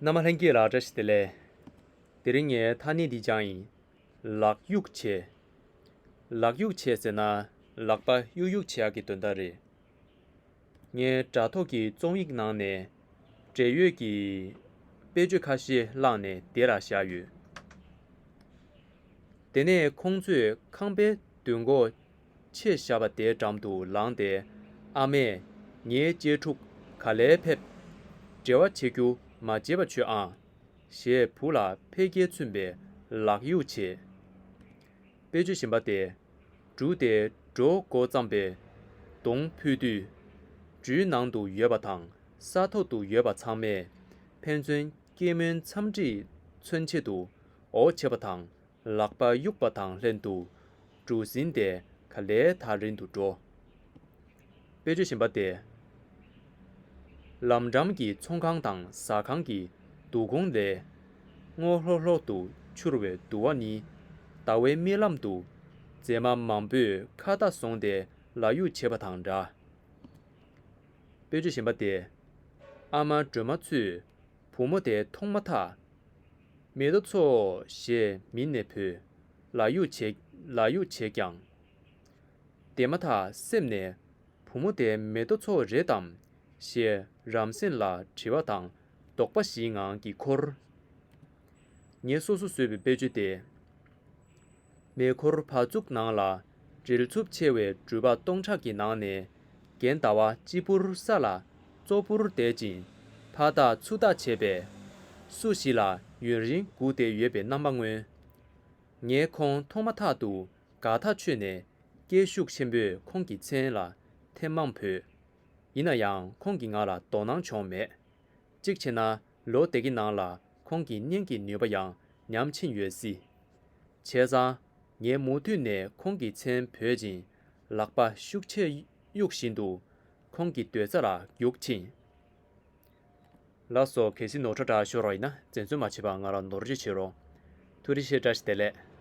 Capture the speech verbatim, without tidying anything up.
རྣམ་པ་ལྷན་རྒྱས་ལ་བཀྲ་ཤིས་བདེ་ལེགས། དེ་རིང་ངས་ཐ་སྙད་འདི་སྦྱངས་ཡིན། ལག་གཡུག་བྱེད། ལག་གཡུག་བྱེད་ཟེར་ན་ལག་པ་གཡུག་གཡུག་བྱེད་ཡག་གི་དོན་དག་རེད། ངས་དྲ་ཐོག་གི་རྩོམ་ཡིག་ནང་ནས་འབྲེལ་ཡོད་ཀྱི་དཔེ་བརྗོད་ཁ་ཤས་བླངས་ནས་དེ་ལ་བཞག་ཡོད། དེ་ནས་ཁོང་ཚོས་ཁང་པའི་མདུན་སྒོ་ཕྱེ་བཞག་པ་དེའི་འགྲམ་དུ་ལངས་ཏེ། ཨ་མས་ངའི་གཅེས་ཕྲུག་ག་ལེར་ཕེབས། འབྲེལ་བ་བྱེད་རྒྱུ་མ་བརྗེད་པ་བྱོས་ཨང་། ཞེས་བུ་ལ་འཕེལ་རྒྱས་མཚོན་པའི་ལག་གཡུག་བྱེད། དཔེ་བརྗོད་གཞན་པ་སྟེ། འབྲུ་དེ་འགྲོ་འགོ་བརྩམས་པའི་གདོང་ཕུད་དུས། འབྲུའི་ནང་དུ་ཡོད་པ་དང་ས་ཐོག་ཏུ་ཡོད་པ་ཚང་མས་ཕན་ཚུན་སྐྱེད་མོས་འཚམས་འདྲི་མཚོན་ཆེད་དུ་འོ་བྱེད་པ་དང་། ལག་པ་གཡུག་པ་དང་ལྷན་དུ་གྲུ་གཟིངས་དེ་ག་ལེར་ཐག་རིང་དུ་འགྲོ། དཔེ་བརྗོད་གཞན་པ་སྟེ། ལམ་འགྲམ་གྱི་ཚོང་ཁང་དང་ཟ་ཁང་གི་འདུ་ཁུང་ལས་སྔོ་ལྷོག་ལྷོག་ཏུ་འཕྱུར་བའི་དུ་བ་ནི། ཟླ་བའི་རྨི་ལམ་དུ་མཛེས་མ་མང་པོས་ཁ་བརྡ་བཟུང་སྟེ་ལག་གཡུག་བྱེད་པ་དང་འདྲ། དཔེ་བརྗོད་གཞན་པ་སྟེ། ཨ་མ་སྒྲོལ་མ་མཚོས་བུ་མོ་དེ་མཐོང་མ་ཐག་མེ་ཏོག་མཚོ་ཞེས་མིང་ནས་བོས། ལག་གཡུག་བྱས། ལག་གཡུག་བྱས་ཀྱང་། དེ་མ་ཐག་སེམས་ནས་བུ་མོ་དེ་མེ་ཏོག་མཚོ་རེད་དམ་ཞེས་རང་སེམས་ལ་དྲི་བ་དང་དོགས་པ་ཞིག་ངང་གིས་འཁོར། ངས་སོ་སོ་བཟོས་པའི་དཔེ་བརྗོད་དེ། མེ་འཁོར་བ་ཕྱུགས་ནང་ལ་བྲེལ་འཚུབ་ཆེ་བའི་འགྲུལ་པ་སྟོང་ཕྲག་གི་ནང་ནས་རྒན་ཟླ་བ་གཅིག་པུར་ས་ལ་ཙོག་པུར་བསྡད་ཅིང་ཕར་ལྟ་ཚུར་ལྟ་བྱས་པའི་སུ་ཞིག་ལ་ཡུན་རིང་སྒུག་བསྡད་ཡོད་པའི་རྣམ་པ་མངོན། ངས་ཁོང་མཐོང་མ་ཐག་ཏུ་དགའ་ཐག་ཆོད་ནས་སྐད་ཤུགས་ཆེན་པོས་ཁོང་གི་མཚན་ལ་ཐེངས་མང་བོས། ཡིན་ན་ཡང་ཁོང་གིས་ང་ལ་དོ་སྣང་བྱུང་མེད། གཅིག་བྱས་ན་ལོ་དེ་གའི་ནང་ལ་ཁོང་གི་སྙན་གྱི་ནུས་པ་ཡང་ཉམས་ཕྱིན་ཡོད་སྲིད། བྱས་ཙང་། ངས་མུ་མཐུད་ནས་ཁོང་གི་མཚན་བོས་ཅིང་ལག་པ་ཤུགས་ཆེ་གཡུག་བཞིན་དུ་ཁོང་གི་སྡོད་ས་ལ་རྒྱུགས་ཕྱིན། ལགས་སོ། གལ་སྲིད་ནོར་འཁྲུལ་འདྲ་ཤོར་བ་ཡིན་ན་འཛེམ་ཟོན་མ་བྱེད་པར་ང་ལ་ནོར་འཁྲུལ་བྱེད་རོགས། ཐུགས་རྗེ་ཆེ། བཀྲ་ཤིས་བདེ་ལེགས།